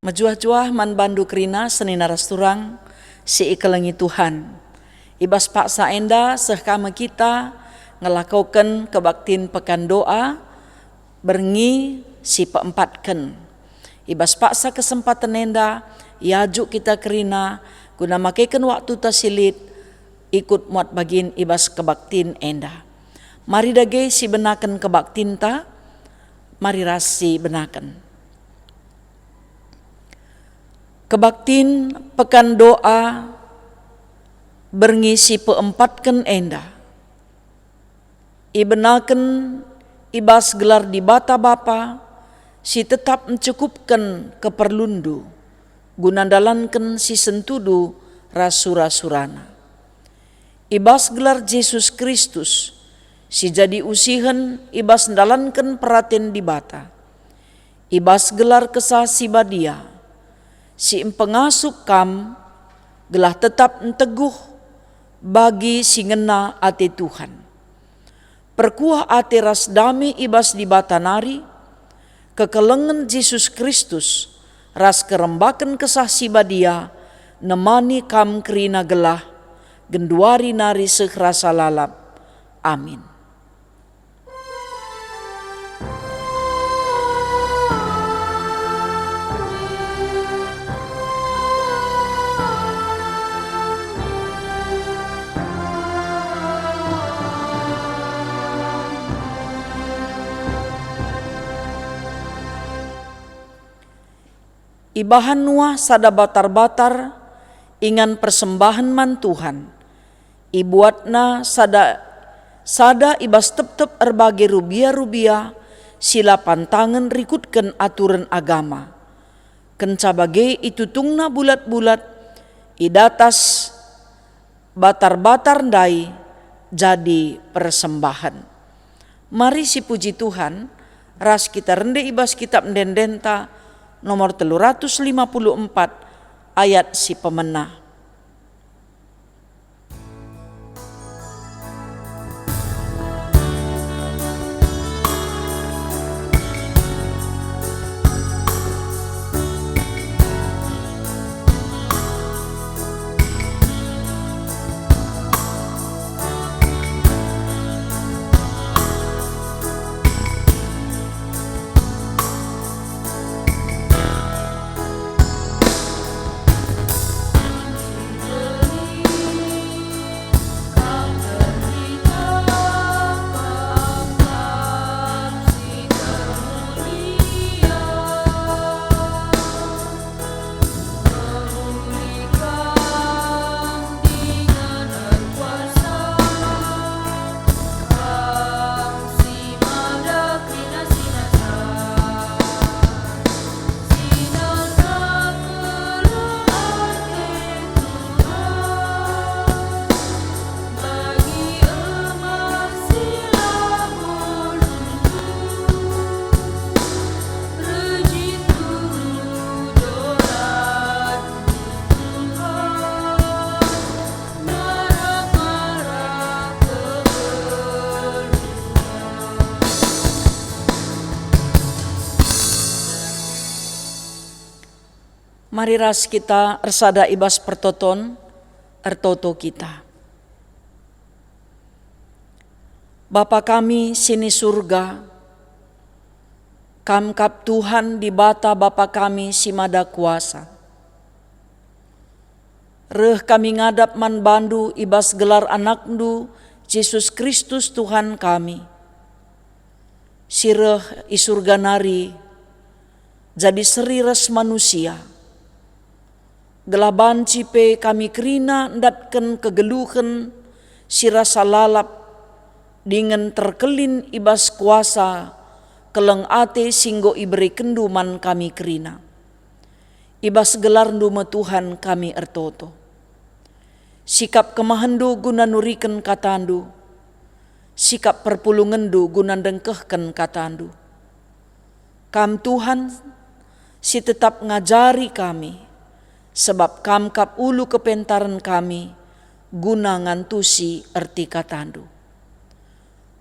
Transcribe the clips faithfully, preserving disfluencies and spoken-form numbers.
Mejuah-juah man bandu kerina senina ras turang si ikelengi Tuhan. I bas paksa enda seh ka me kita ngelakoken kebaktin pekan doa berngi si peempatken. I bas paksa kesempaten enda, iajuk kita kerina guna makeken waktuta si lit ikut muat bagin i bas kebaktin enda. Mari dage sibenaken kebaktinta, mari ras sibenaken. Kebaktin pekan doa berngi si peempatken enda ibenaken i bas gelar Dibata Bapa si tetap ncukupken keperlunndu guna ndalanken si sentudu ras sura-suraNa. I bas gelar Jesus Kristus, si jadi usihen i bas ndalanken peraten Dibata, i bas gelar Kesah Si Badia, si mpengasup kam gelah tetap nteguh bagi si ngena ate Tuhan. Perkuah ate ras dame i bas Dibata nari, kekelengen Jesus Kristus, ras kerembaken Kesah Si Badia nemani kam kerina gelah genduari nari seh rasa lalap. Amin. Ibahan Nuah sada batar-batar ingan persembahen man Tuhan. Ibuatna sada, sada i bas tep-tep erbage rubia-rubia si la pantangen rikutken aturen agama. Kenca bage itutungna bulat-bulat i datas batar-batar ndai jadi persembahen. Mari sipuji Tuhan, ras kita rende i bas Kitap Ende-endenta nomor telu ratus lima puluh empat, ayat si pemena. Mari ras kita ersada i bas pertoton, ertoto kita. Bapa kami si ni Surga, Kam kap Tuhan Dibata Bapa kami si Mada Kuasa. Reh kami ngadap man baNdu i bas gelar AnakNdu, Jesus Kristus Tuhan kami, si reh i Surga nari, jadi seri ras manusia, gelah banci pe kami kerina ndatken kegeluhen si rasa lalap dingen terkelin i bas kuasa keleng ate si enggo iberekenNdu man kami kerina. I bas gelarNdu me Tuhan kami ertoto. Sikap kemahenNdu guna nuriken kataNdu, sikap perpulungenNdu guna ndengkehken kataNdu. Kam Tuhan, si tetap ngajari kami, sebab Kam kap ulu kepentaren kami guna ngantusi erti kataNdu.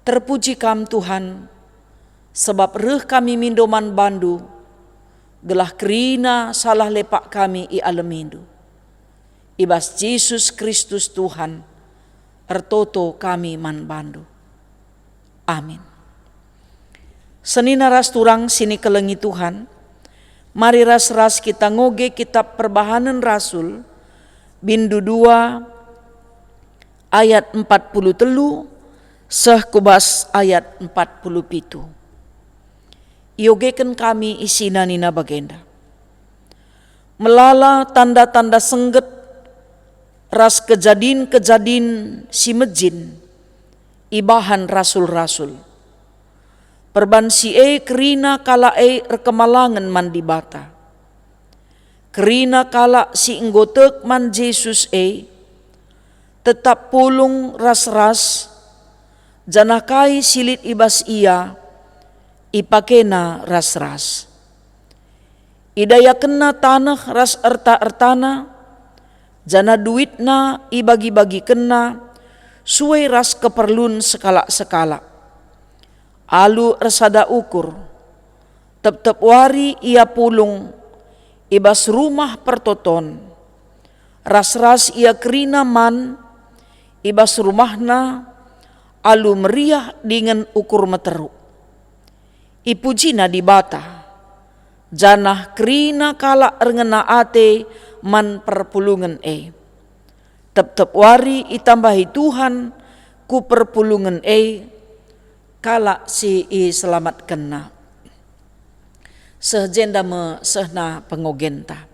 Terpuji Kam, Tuhan, sebab reh kami mindo man bandu, gelah kerina salah lepak kami ialemiNdu. I bas Jesus Kristus Tuhan, ertoto kami man bandu. Amin. Senina ras turang si nikelengi Tuhan, mari ras-ras kita ngoge Kitab Perbahanen Rasul, bindu dua, ayat empat puluh telu seh ku bas ayat empat puluh pitu. Iogeken kami isina nina bagenda: Melala tanda-tanda sengget ras kejadin-kejadin si mejin ibahan rasul-rasul. Perban si e kerina kalak e erkemalangen man Dibata. Kerina kalak si enggo tek man Jesus e tetap pulung ras-ras, janah kai si lit i bas ia ipakena ras-ras. Idayakenna taneh ras erta-ertana, janah duitna ibagi-bagikenna sue ras keperlun sekalak-sekalak. Alu ersada ukur, tep-tep wari ia pulung i bas Rumah Pertoton, ras-ras ia kerina man i bas rumahna alu meriah dingen ukur meteruk. Ipujina Dibata, janah kerina kalak erngena ate man perpulungen e. Tep-tep wari itambahi Tuhan ku perpulungen e kalak si iselamatkenNa. Seh jenda me sehna pengogenta.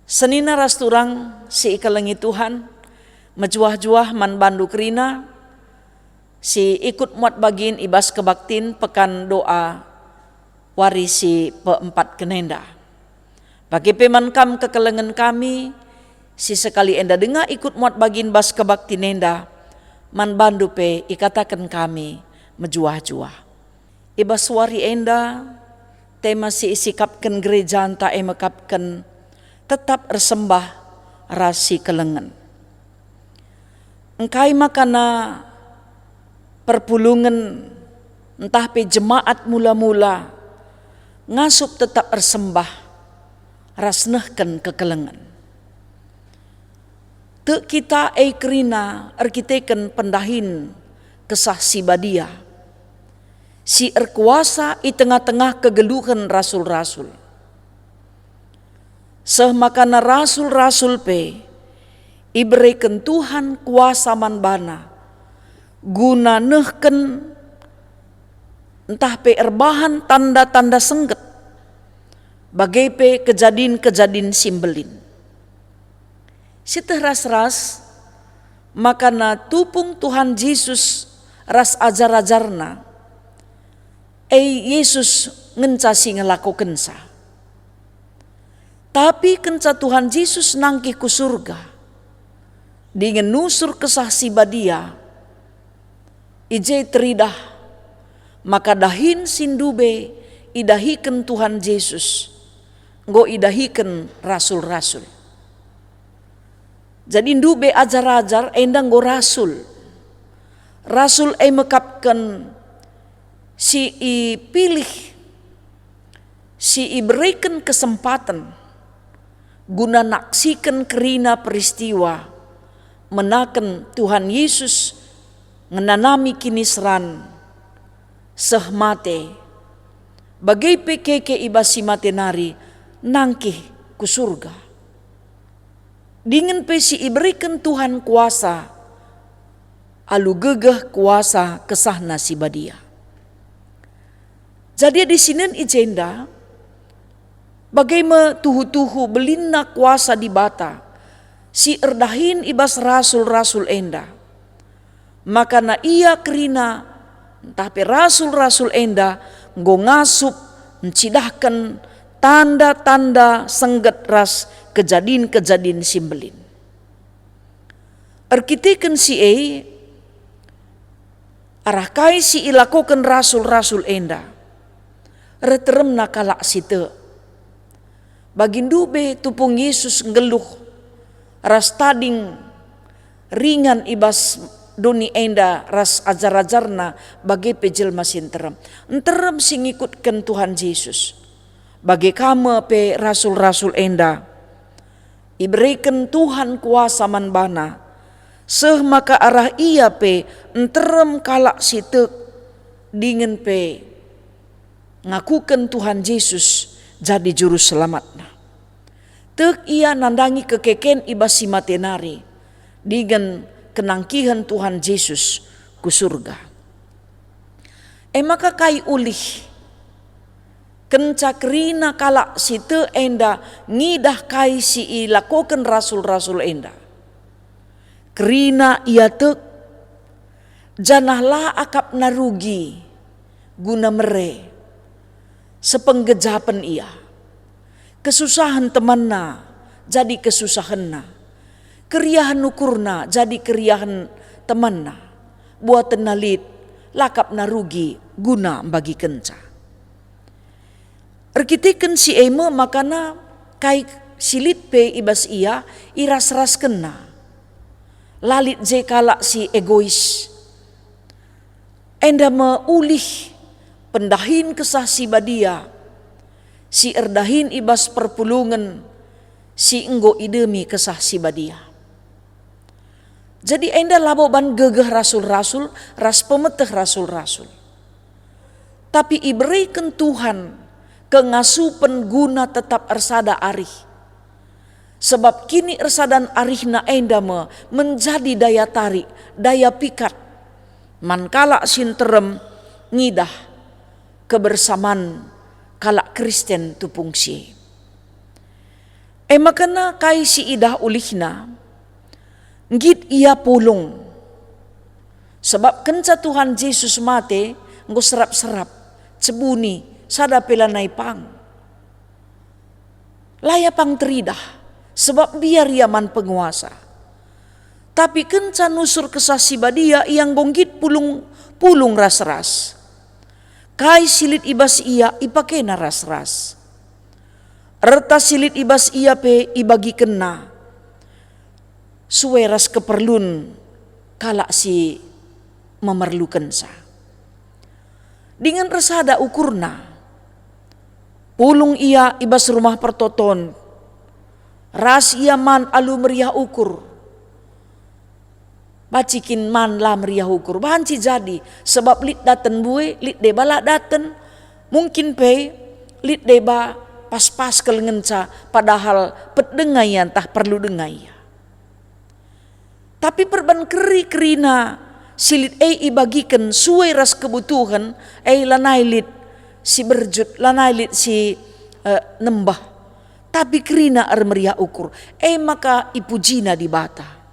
Senina ras turang si ikelengi Tuhan, mejuah-juah man bandu kerina si ikut muat bagin i bas kebaktin Pekan Doa wari si peempatken enda. Bage pe man kam kekelengen kami si sekali enda denga ikut muat bagin bas kebaktin enda, man bandu pe ikataken kami mejuah-juah. I bas wari enda, tema si isikapken gerejanta e mekapken tetap ersembah ras sikelengen. Engkai makana perpulungen ntah pe jemaat mula-mula ngasup tetap ersembah ras nehken kekelengen? Tek kita e kerina erkiteken pendahin Kesah Si Badia si erkuasa i tengah-tengah kegeluhen rasul-rasul. Seh makana rasul-rasul pe ibereken Tuhan kuasa man bana guna nehken ntah pe erbahan tanda-tanda sengget, bage pe kejadin-kejadin si mbelin. Sieteh ras-ras makana tupung Tuhan Jesus ras ajar-ajarNa, e Jesus ngenca si ngelakokenca. Tapi kenca Tuhan Jesus nangkih ku surga dingen nusur Kesah Si Badia, i je teridah maka dahin si ndube idahiken Tuhan Jesus enggo idahiken rasul-rasul. Jadi ndube ajar-ajar enda enggo rasul. Rasul e mekapken si ipilih, si ibereken kesempaten guna naksiken kerina peristiwa menaken Tuhan Yesus ngenanami kiniseran seh mate, bage pe keke i bas si mate nari nangkih ku surga. Dingen pe si ibereken Tuhan kuasa alu gegeh kuasa Kesahna Si Badia. Jadi adi sinen i jenda, bage me tuhu-tuhu belinna kuasa Dibata si erdahin i bas rasul-rasul enda. Makana ia kerina ntah pe rasul-rasul enda enggo ngasup ncidahken tanda-tanda sengget ras kejadin-kejadin si mbelin. Erkiteken si e, arah kai si ilakoken rasul-rasul enda, Erteremna kalak si tek. Bagi ndube tupung Yesus nggeluh ras tading ringan i bas doni enda ras ajar-ajarNa, bage pe jelma si nterem. Nterem si ngikutken Tuhan Jesus. Bage ka me pe rasul-rasul enda. Ibereken Tuhan kuasa man bana, seh maka arah ia pe nterem kalak si tek dingen pe ngakuken Tuhan Jesus jadi Juru Selamatna. Tek ia nandangi kekeken i bas si mate nari, dingen kenangkihen Tuhan Jesus ku Surga. E maka kai ulih kenca kerina kalak si tek enda ngidah kai si ilakoken rasul-rasul enda? Kerina ia tek, janah la akapna rugi guna mere, sepenggejapen ia. Kesusahen temanna jadi kesusahenna, keriahen ukurna jadi keriahen temanna, buatenna lit, la akapna rugi guna mbagikenca. Erkiteken si e me makana kai si lit pe i bas ia iras-raskenna. La lit je kalak si egois. Enda me ulih pendahin Kesah Si Badia si erdahin i bas perpulungen si enggo idemi Kesah Si Badia. Jadi enda labo ban gegeh rasul-rasul ras pemeteh rasul-rasul. Tapi ibereken Tuhan kengasupen guna tetap ersada arih. Sebab kiniersadan arihna enda me menjadi daya tarik, daya pikat man kalak si nterem ngidah kebersaman kalak Kristen tupung si e. E maka kai si idah ulihna? Nggit ia pulung. Sebab kenca Tuhan Jesus mate, enggo serap-serap, cebuni, sada pe lanai pang. La ia pang teridah, sebab mbiar ia man penguasa. Tapi kenca nusur Kesah Si Badia, ia enggo nggit pulung-pulung ras-ras. Kai si lit i bas ia ipakena ras-ras. Erta si lit i bas ia pe ibagikenna sue ras keperlun kalak si memerlukenca. Dingen ersada ukurna. Pulung ia i bas Rumah Pertoton, ras ia man alu meriah ukur. Banci kin man la meriah ukur? Banci jadi, sebab lit daten mbue, lit deba la daten. Mungkin pe lit deba pas-pas kal ngenca, padahal pet denga ia ntah perlu denga ia. Tapi perban keri-kerina si lit e ibagiken sue ras kebutuhen, e lanai lit si berjut, lanai lit si, eh, nembeh. Tapi kerina ermeriah ukur, e maka ipujina Dibata.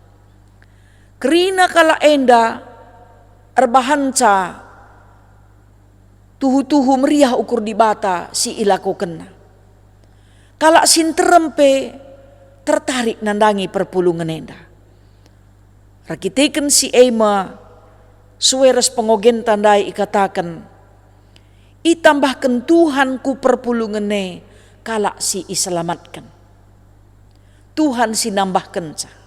Kerina kalak enda erbahanca tuhu-tuhu meriah ukur Dibata si ilakokenna. Kalak si nterem pe tertarik nandangi perpulungen enda. Erkiteken si e me, sue ras pengogenta ndai ikataken, "Itambahken Tuhan ku perpulungen e kalak si iselamatken." Tuhan si nambahkenca.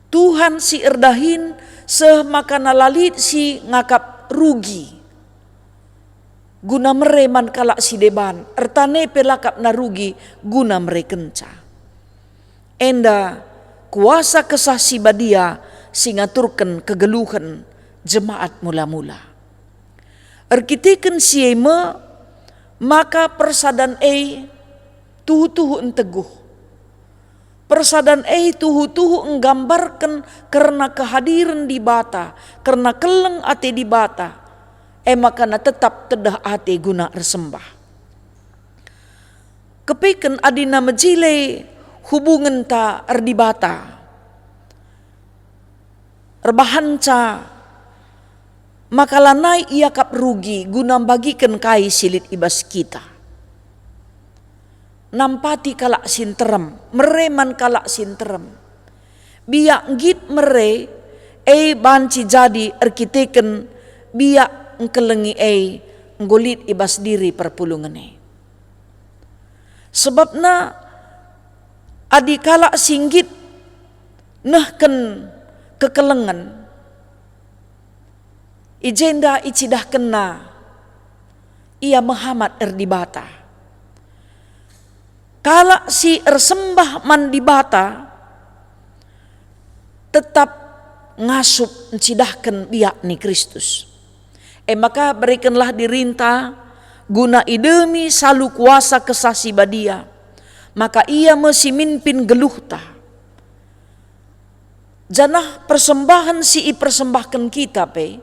Tuhan si erdahin seh maka la lit si ngakap rugi guna mere man kalak si deban, erta e pe la akapna rugi guna merekenca. Enda kuasa Kesah Si Badia si ngaturken kegeluhen jemaat mula-mula. Erkiteken si e me, maka persadan e tuhu-tuhu nteguh. Persadan e tuhu-tuhu nggambarken kerna kehadiren Dibata, kerna keleng ate Dibata, e maka tetap tedeh ate guna ersembah. Kepeken adina mejile hubungenta erdibata, erbahanca maka lanai iakap rugi guna mbagiken kai si lit i bas kita. Nampati kalak si nterem, mere man kalak si nterem. Biak nggit mere e banci jadi erkiteken biak engkelengi e enggo lit i bas diri perpulungen e. Sebabna adi kalak si nggit nehken kekelengen, i jenda icidahkenna ia mehamat erdibata. Kalak si ersembah man Dibata tetap ngasup ncidahken biak ni Kristus. E maka berekenlah dirinta guna idemi salu kuasa Kesah Si Badia, maka ia me si mimpin geluhta. Janah persembahen si ipersembahken kita pe,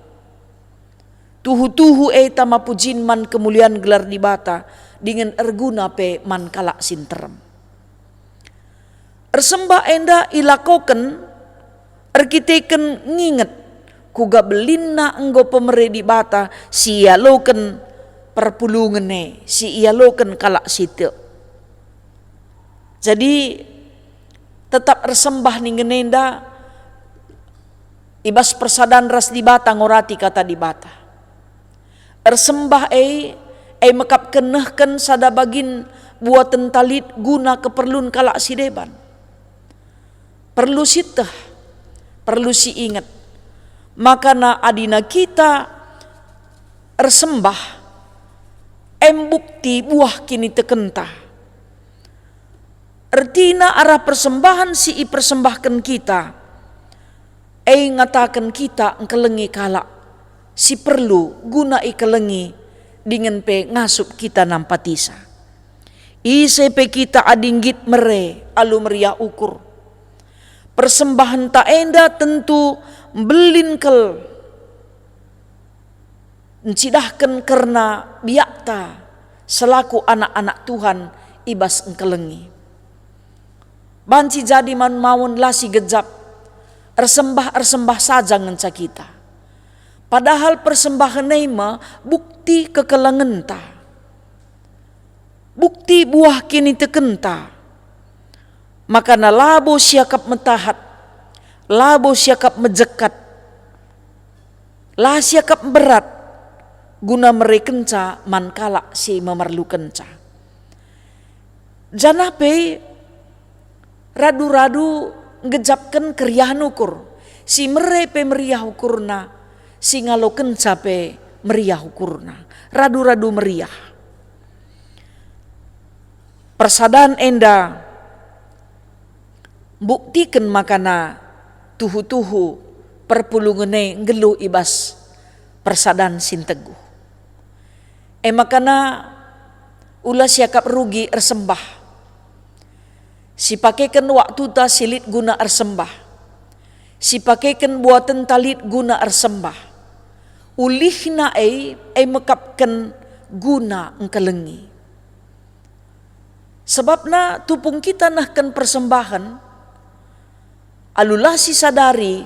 tuhu-tuhu e tama pujin man kemulian gelar Dibata, dingen erguna pe man kalak si nterem. Ersembah enda ilakoken erkiteken nginget kuga belinna enggo pemere Dibata si ialoken perpulungen e, si ialoken kalak si tek. Jadi, tetap ersembah ningen enda i bas persadan ras Dibata, ngorati Kata Dibata. Ersembah e, e mekap kenehken sada bagin buaten talit guna keperlun kalak si deban. Perlu sieteh, perlu siinget. Makana adina kita ersembah, em bukti buah kinitekenta. Ertina arah persembahen si ipersembahken kita, e ngataken kita engkelengi kalak si perlu guna ikelengi dingen pe ngasup kita nampatisa. Ise pe kita adi nggit mere alu meriah ukur, persembahenta enda tentu mbelin kal ncidahken kerna biakta selaku anak-anak Tuhan i bas engkelengi. Banci jadi maun-maun la si gejap, ersembah-ersembah saja ngenca kita. Padahal persembahen e me bukti kekelengenta, bukti buah kinitekenta. Makana labo siakap metahat, labo siakap mejekat, la siakap mberat guna merekenca man kalak si memerlukenca. Janah pe radu-radu nggejapken keriahen ukur, si mere pe meriah ukurna, si ngalokenca pe meriah ukurna, radu-radu meriah. Persadan enda mbuktiken makana tuhu-tuhu perpulungen e nggeluh i bas persadan si nteguh. E makana ula siakap rugi ersembah. Sipakeken waktuta si lit guna ersembah. Sipakeken buatenta lit guna ersembah. Ulihna e, e mekapken guna engkelengi. Sebabna tupung kita nehken persembahen, alu la sisadari,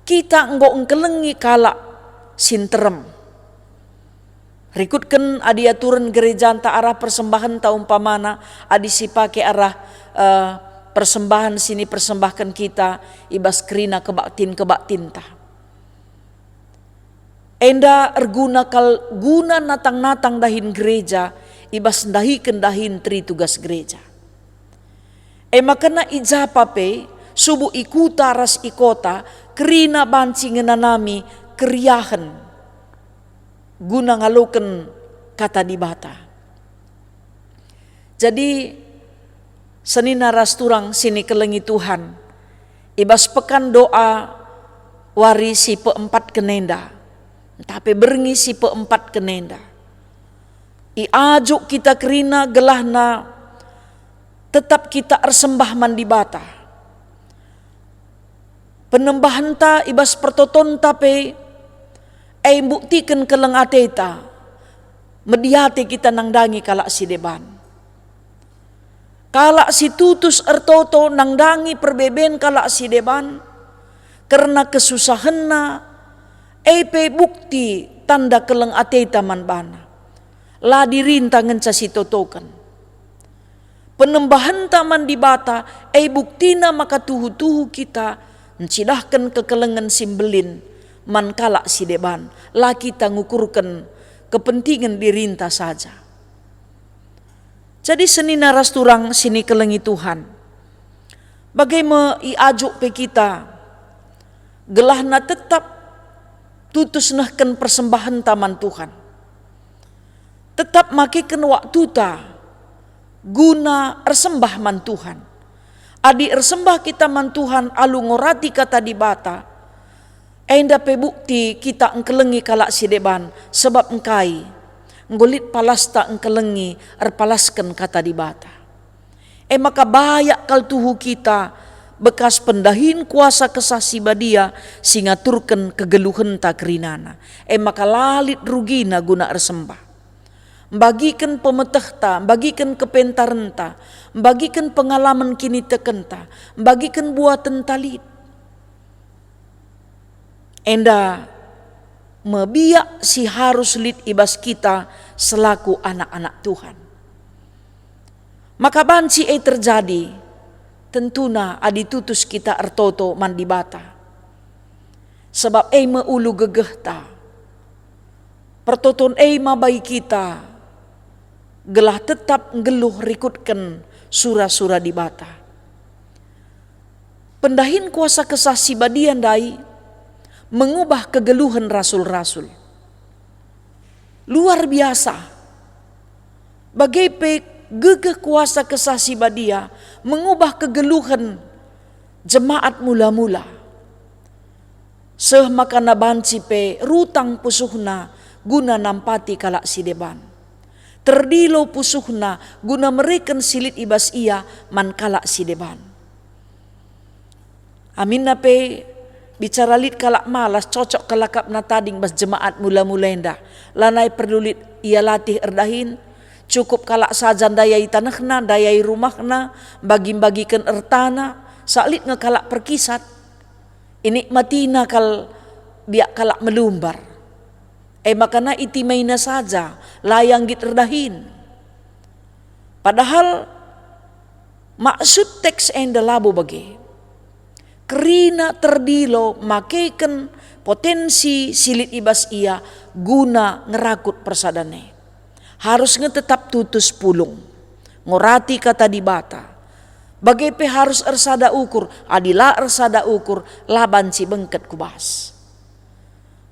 kita enggo engkelengi kalak si nterem. Rikutken adi aturen gerejanta arah persembahenta, umpamana, adi sipake arah, eh, persembahen si nipersembahken kita i bas kerina kebaktin-kebaktinta. Enda erguna kal guna natang-natang dahin gereja i bas ndahiken dahin teri tugas gereja. E makana i japa pe, subuk i kuta ras i kota, kerina banci ngenanami keriahen guna ngaloken Kata Dibata. Jadi, senina ras turang si nikelengi Tuhan, i bas pekan doa wari si peempatken enda, ntah pe berngi si peempatken enda, iajuk kita kerina gelahna tetap kita ersembah man Dibata. Penembahenta i bas pertotonta pe, e mbuktiken keleng ateta, mediate kita nandangi kalak si deban. Kalak si tutus ertoto nandangi perbeben kalak si deban, kerna kesusahenna, e pe bukti tanda keleng ateta man bana. La dirinta ngenca sitotoken. Penembahenta man Dibata, e buktina maka tuhu-tuhu kita ncidahken kekelengen si mbelin man kalak si deban. La kita ngukurken kepentingen dirinta saja. Jadi senina ras turang si nikelengi Tuhan, bage me iajuk pe kita, gelahna tetap tutus nehken persembahenta man Tuhan. Tetap makeken waktuta guna ersembah man Tuhan. Adi ersembah kita man Tuhan alu ngorati Kata Dibata, enda pe bukti kita engkelengi kalak si deban, sebab engkai? Enggo lit palasta engkelengi erpalasken Kata Dibata. E maka bayak kal tuhu kita bekas pendahin kuasa Kesah Si Badia si ngaturken kegeluhenta kerinana. E maka la lit rugina guna ersembah. Mbagiken pemetehta, mbagiken kepentarenta, mbagiken pengalamen kinitekenta, mbagiken buatenta lit. Enda me biak si harus lit i bas kita selaku anak-anak Tuhan. Maka banci e terjadi, tentuna adi tutus kita ertoto man Dibata. Sebab e me ulu gegehta. Pertoton e mabai kita gelah tetap nggeluh rikutken sura-sura Dibata. Pendahin kuasa Kesah Si Badia ndai mengubah kegeluhen rasul-rasul. Luar biasa. Bage pe gegeh kuasa Kesah Si Badia mengubah kegeluhen jemaat mula-mula. Seh maka banci pe rutang pusuhna guna nampati kalak si deban. Terdilo pusuhna guna mereken si lit i bas ia man kalak si deban. Aminna pe bicara lit kalak malas, cocok kal akapna tading bas jemaat mula-mula enda. Lanai perlu lit ia latih erdahin, cukup kalak saja ndayai tanehna, ndayai rumahna, mbagi-mbagiken ertana, sak lit nge kalak perkisat. Inikmatina kal biak kalak melumbar. E maka itimaina saja, la ia nggit erdahin. Padahal maksud teks enda labo bage. Kerina terdilo makeken potensi si lit i bas ia guna ngerakut persadan e. Harus nge tetap tutus pulung, ngorati Kata Dibata. Bage pe harus ersada ukur, adi la ersada ukur, la banci bengket ku bas.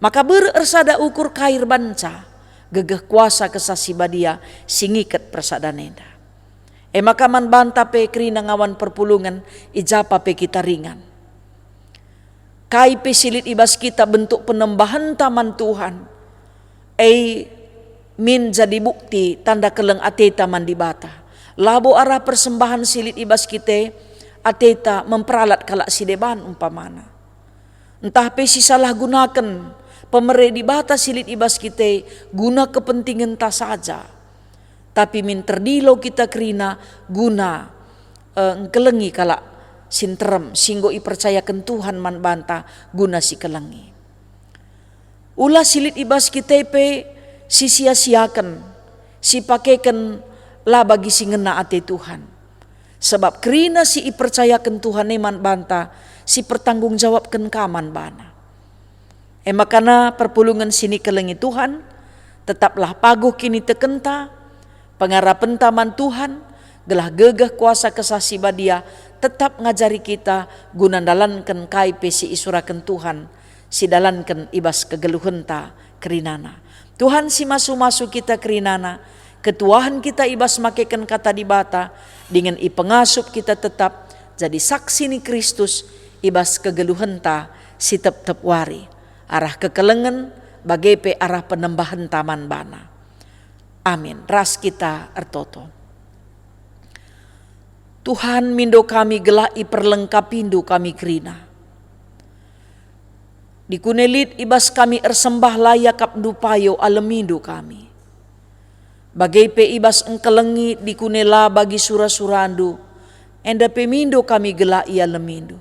Maka bere ersada ukur kai erbanca gegeh kuasa Kesah Si Badia si ngiket persadan enda. E maka man banta pe kerina ngawan perpulungen, i ja pa pe kita ringan. Kai pe si lit i bas kita bentuk penembahenta man Tuhan, e min jadi bukti tanda keleng ateta man Dibata. Labo arah persembahen si lit i bas kita e ateta memperalat kalak si deban umpamana. Ntah pe sisalahgunaken pemere Dibata si lit i bas kita e guna kepentingenta saja. Tapi min terdilo kita kerina guna, eh, ngkelengi kalak si nterem, si enggo ipercayaken Tuhan man banta guna sikelengi. Ula si lit i bas kita e pe sisia-siaken, sipakeken la bagi si ngena ate Tuhan. Sebab kerina si ipercayaken Tuhan e man banta, sipertanggungjawabken ka man baNa. E maka perpulungen si nikelengi Tuhan, tetaplah paguh kinitekenta, pengarapenta man Tuhan, gelah gegeh kuasa Kesah Si Badia tetap ngajari kita guna ndalanken kai pe si isuraken Tuhan, sidalanken i bas kegeluhenta kerinana. Tuhan si masu-masu kita kerinana, ketuahen kita i bas makeken Kata Dibata, dingen ipengasup kita tetap jadi saksi ni Kristus i bas kegeluhenta si tep-tep wari, arah kekelengen, bage pe arah penembahenta man baNa. Amin. Ras kita ertoto. Tuhan, mindo kami gelah iperlengkapindu kami kerina. Dikune lit i bas kami ersembah la iakapndu payo alemindu kami. Bage pe i bas engkelengi dikune la bagi sura-surandu, enda pe mindo kami gelah ialemindu.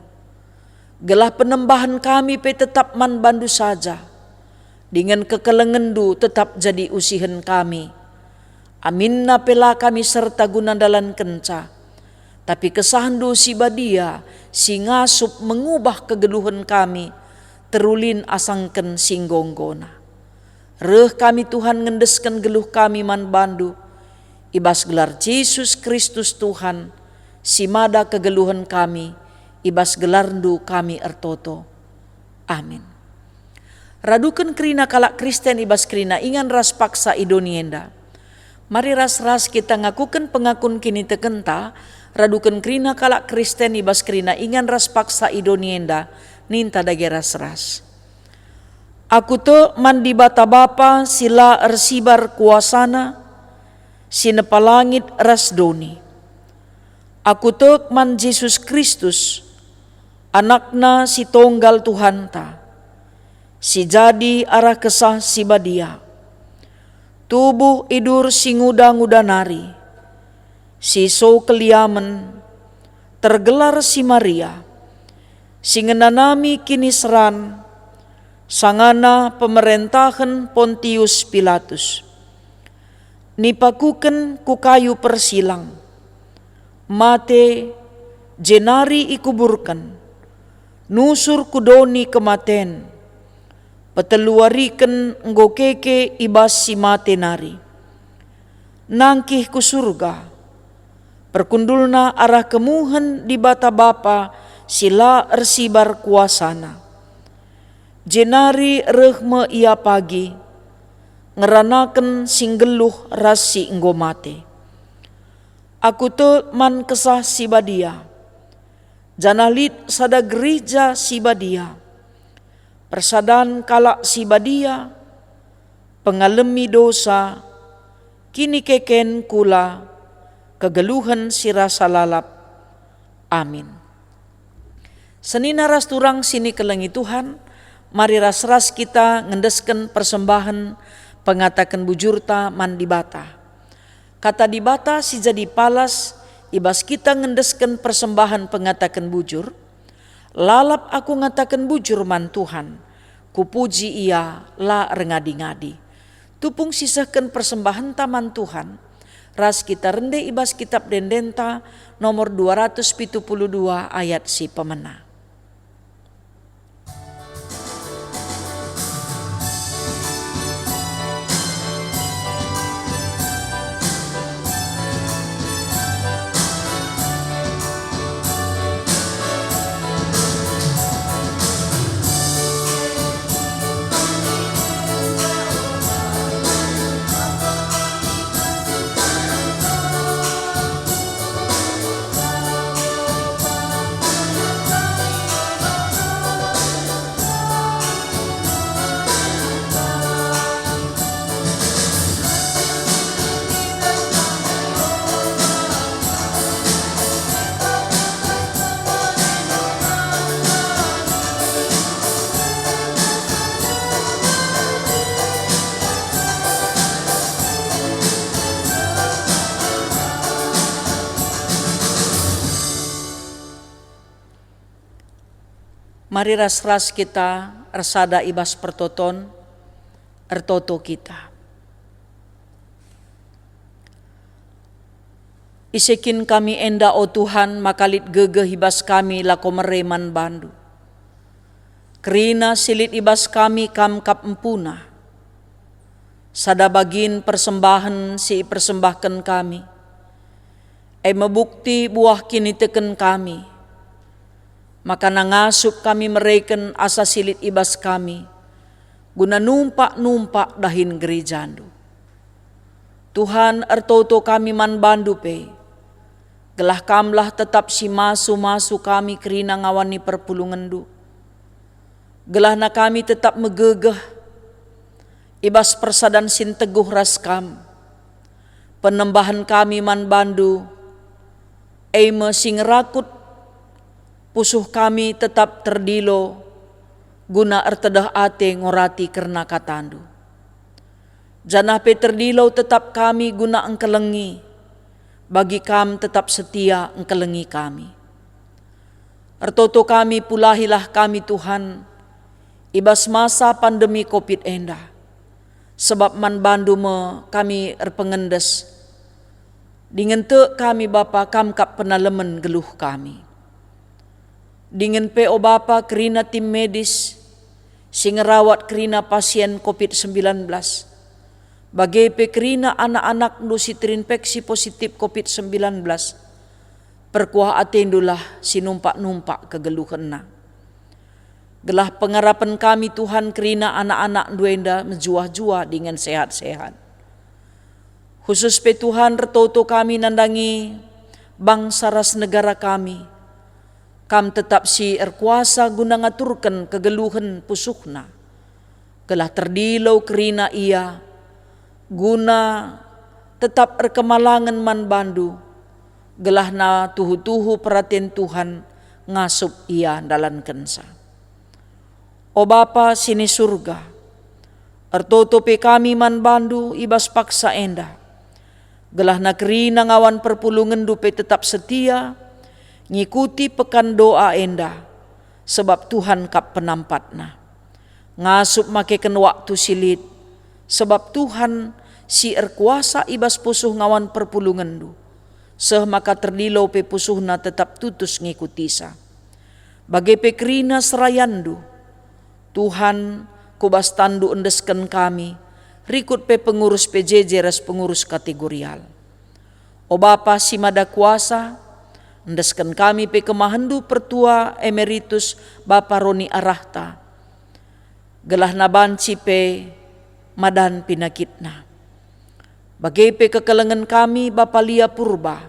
Gelah penembahen kami pe tetap man bandu saja, dingen kekelengenndu tetap jadi usihen kami. Aminna pe la kami serta guna ndalankenca, tapi kesahndu si badia si ngasup mengubah kegeluhen kami, terulin asangken si enggo-enggona. Reh kami, Tuhan, ngendesken geluh kami man bandu, i bas gelar Jesus Kristus, Tuhan, si mada kegeluhen kami, i bas gelarndu kami ertoto. Amin. Raduken kerina kalak Kristen i bas kerina ingan ras paksa i doni enda. Mari ras-ras kita ngakuken pengakun kinitekenta, raduken kerina kalak Kristen i bas kerina ingan ras paksa i doni enda, ninta dage ras-ras. Aku tek man Dibata Bapa si la ersibar kuasaNa, si nepa langit ras doni. Aku tek man Jesus Kristus, AnakNa si tonggal Tuhanta, si jadi arah Kesah Si Badia. Tubuh idur si nguda-nguda nari, si so keliamen, tergelar si Maria, si ngenanami kiniseran, sangana pemerentahen Pontius Pilatus. Nipakuken ku kayu persilang, mate, jenari ikuburken, nusur ku doni kematen, peteluwariken enggo keke i bas si mate nari. Nangkih ku Surga, perkundulNa arah kemuhen Dibata Bapa si la ersibar kuasaNa. Jenari reh me Ia pagi, ngeranaken si nggeluh ras si enggo mate. Aku tek man Kesah Si Badia, janah lit sada gereja si badia, persadan kalak si badia, pengalemi dosa, kinikeken kula, kegeluhen si rasa lalap. Amin. Senina ras turang si nikelengi Tuhan, mari ras-ras kita ngendesken persembahen pengataken bujurta man Dibata. Kata Dibata si jadi palas i bas kita ngendesken persembahen pengataken bujur, "Lalap aku ngataken bujur man Tuhan, kupuji Ia la erngadi-ngadi." Tupung sisehken persembahenta man Tuhan, ras kita rende i bas Kitab Ende-endenta nomor dua ratus pitu puluh dua ayat si pemena. Mari ras-ras kita ersada i bas pertoton, ertoto kita. Ise kin kami enda, o Tuhan, maka lit gegeh i bas kami lako mere man bandu? Kerina si lit i bas kami Kam kap empuna. Sada bagin persembahen si ipersembahken kami, e me bukti buah kiniteken kami, maka ngasup kami mereken asa si lit i bas kami, guna numpak-numpak dahin gerejandu. Tuhan, ertoto kami man bandu pe, gelah Kamlah tetap si masu-masu kami kerina ngawan ni perpulungenndu. Gelahna kami tetap megegeh i bas persadan si nteguh ras Kam. Penembahen kami man bandu, e me si ngerakut pusuh kami tetap terdilo guna ertedeh ate ngorati kerna katandu. Janah pe terdilo tetap kami guna engkelengi, bagi Kam tetap setia engkelengi kami. Ertoto kami, pulahilah kami, Tuhan, i bas masa pandemi covid enda, sebab man bandu me kami erpengendes. Dingen tek kami, Bapa, Kam kap penalemen geluh kami. Dingen pe, o Bapa, kerina tim medis, si ngerawat kerina pasien covid sembilan belas, bage pe kerina anak-anakndu si terinfeksi positif covid sembilan belas, perkuah atendulah si numpak-numpak kegeluhenna. Gelah pengarapen kami, Tuhan, kerina anak-anakndu enda mejuah-juah dingen sehat-sehat. Khusus pe, Tuhan, ertoto kami nandangi bangsa ras negara kami. Kam tetap si erkuasa guna ngaturken kegeluhen pusuhna, gelah terdilo kerina ia, guna tetap erkemalangen man bandu, gelahna tuhu-tuhu peraten Tuhan ngasup ia ndalankenca. O Bapa si ni Surga, ertoto pe kami man bandu i bas paksa enda, gelahna kerina ngawan perpulungenndu pe tetap setia ngikuti pekan doa enda, sebab Tuhan kap penampatna. Ngasup makeken waktu si lit, sebab Tuhan si erkuasa i bas pusuh ngawan perpulungenndu, seh maka terdilo pe pusuhna tetap tutus ngikutisa. Bage pe kerina serayanndu, Tuhan, ku bas tanNdu endesken kami, rikut pe pengurus P J J ras pengurus kategorial. O Bapa si Mada Kuasa, endesken kami pe kemahenNdu Pertua Emeritus Bapa Roni Arahta, gelahna banci pe madan pinakitna. Bage pe kekelengen kami Bapa Lia Purba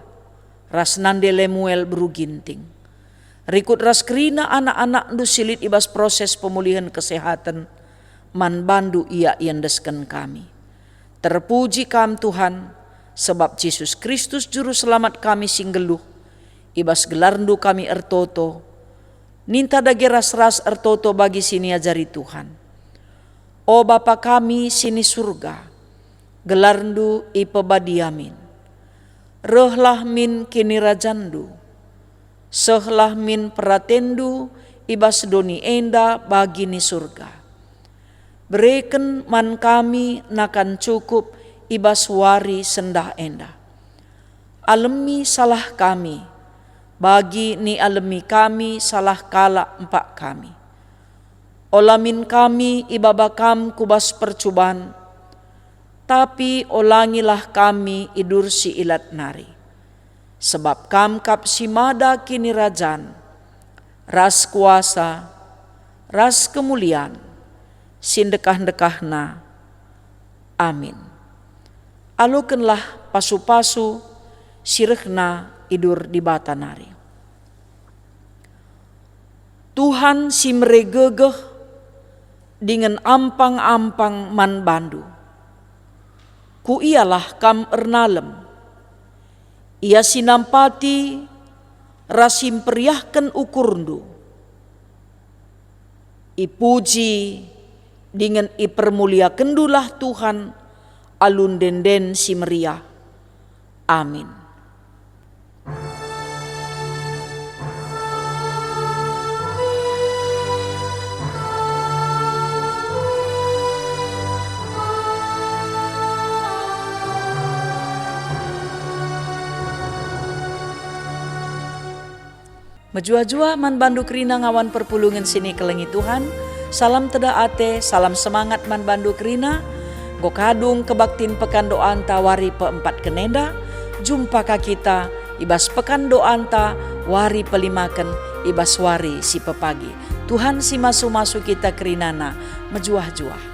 ras nande Lemuel beru Ginting. Rikut ras kerina anak-anakNdu si lit i bas proses pemulihen kesehatan, man bandu ia iendesken kami. Terpuji Kam, Tuhan, sebab Jesus Kristus Juru Selamat kami si nggeluh, i bas gelarNdu kami ertoto, ninta dage ras-ras ertoto bagi si niajari Tuhan. O Bapa kami si ni Surga, gelarNdu ipebadia min. Rehlah min kinirajanNdu. Sehlah min peratenNdu i bas doni enda bagi ni Surga. Bereken man kami nakan cukup i bas wari sendah enda. Alemi salah kami, bagi nialemi kami salah kalak empak kami. Ola min kami ibaba Kam ku bas percuban, tapi olangilah kami i bas si ilat nari. Sebab Kam kap si Mada kinirajan, ras kuasa, ras kemulian, si ndekah-ndekahna. Amin. Alokenlah pasu-pasu si rehna i bas Dibata nari. Tuhan si mere gegeh dingen ampang-ampang man bandu. Ku Ialah kam ernalem. Ia si nampati ras si mperiahken ukurndu. Ipuji dingen ipermuliakenndulah Tuhan alu ende-enden si meriah. Amin. Mejuah-juah man bandu kerina ngawan perpulungen si nikelengi Tuhan. Salam tedeh ate, salam semangat man bandu kerina. Enggo kadung kebaktin pekan doanta wari peempatken enda. Jumpa ka kita i bas pekan doanta wari pelimaken, i bas wari si pepagi. Tuhan si masu-masu kita kerinana. Mejuah-juah.